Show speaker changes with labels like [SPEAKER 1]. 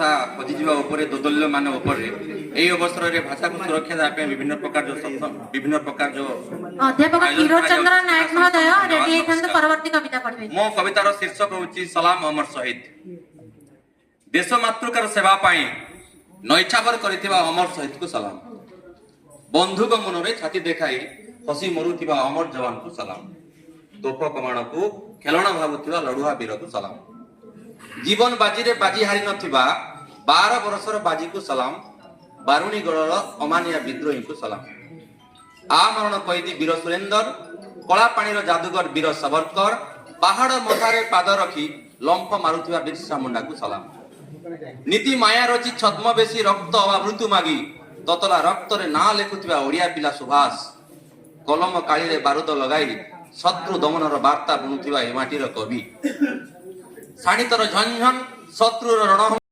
[SPEAKER 1] ଭାଷା ହଜିଯିବା ଉପରେ, ଦୋଦଲ୍ୟମାନ ଉପରେ। ଏହି ଅବସରରେ ଭାଷାକୁ ସୁରକ୍ଷା ଦେବା ପାଇଁ ବିଭିନ୍ନ ପ୍ରକାର ଯୋଉ ସତ୍ସଙ୍ଗ, ବିଭିନ୍ନ ପ୍ରକାର ଯୋଉ
[SPEAKER 2] ଅଧ୍ୟାପକ
[SPEAKER 1] ଆୟୋଜନ
[SPEAKER 2] କ୍ଷୀରୋଦ ଚନ୍ଦ୍ର
[SPEAKER 1] କରାଯାଉଛି,
[SPEAKER 2] ନାୟକ ମହୋଦୟ
[SPEAKER 1] ଧନ୍ୟବାଦ,
[SPEAKER 2] ରେଡି ହେଇଥାନ୍ତୁ,
[SPEAKER 1] ନମସ୍କାର।
[SPEAKER 2] ପରବର୍ତ୍ତୀ କବିତା ପଢିବେ।
[SPEAKER 1] ମୋ କବିତାର ଶୀର୍ଷକ ହେଉଛି ସଲାମ ଅମର ଶହୀଦ। ଦେଶ ମାତୃକାର ସେବା ପାଇଁ ନୈଛାବର କରିଥିବା ଅମର ଶହୀଦକୁ ସଲାମ। ବନ୍ଧୁକ ମୁନରେ ଛାତି ଦେଖାଇ ହସି ମରୁଥିବା ଅମର ଯବାନକୁ ସଲାମ। ତୋପ କମାଣକୁ ଖେଳଣା ଭାବୁଥିବା ଲଢୁଆ ବୀରକୁ ସଲାମ। ଜୀବନ ବାଜିରେ ବାଜି ହାରି ନଥିବା 12 ବର୍ଷର ବାଜିକୁ ସଲାମ। ବାରୁଣୀଗଡ଼ର ଅମାନିଆ ବିଦ୍ରୋହୀଙ୍କୁ ସଲାମ। ଆମରଣ କଏଦୀ ବୀର ସୁରେନ୍ଦର, କଳାପାଣିର ଯାଦୁଗର ବୀର ସାବରକର, ପାହାଡ଼ ମଥାରେ ପାଦ ରଖି ଲମ୍ଫ ମାରୁଥିବା ବିର୍ସା ମୁଣ୍ଡାକୁ ସଲାମ। ନୀତି ମାୟା ରଚି ଛଦ୍ମବେଶୀ ରକ୍ତ ଅବା ମୃତ୍ୟୁ ମାଗି ତତଲା ରକ୍ତରେ ନାଁ ଲେଖୁଥିବା ଓଡ଼ିଆ ପିଲା ସୁଭାଷ, କଲମ କାଳିରେ ବାରୁଦ ଲଗାଇ ଶତ୍ରୁ ଦମନର ବାର୍ତ୍ତା ବୁଣୁଥିବା ଏ ମାଟିର କବି, ଶାଣିତର ଝନଝନ ଶତ୍ରୁର ରଣହୁଙ୍କାର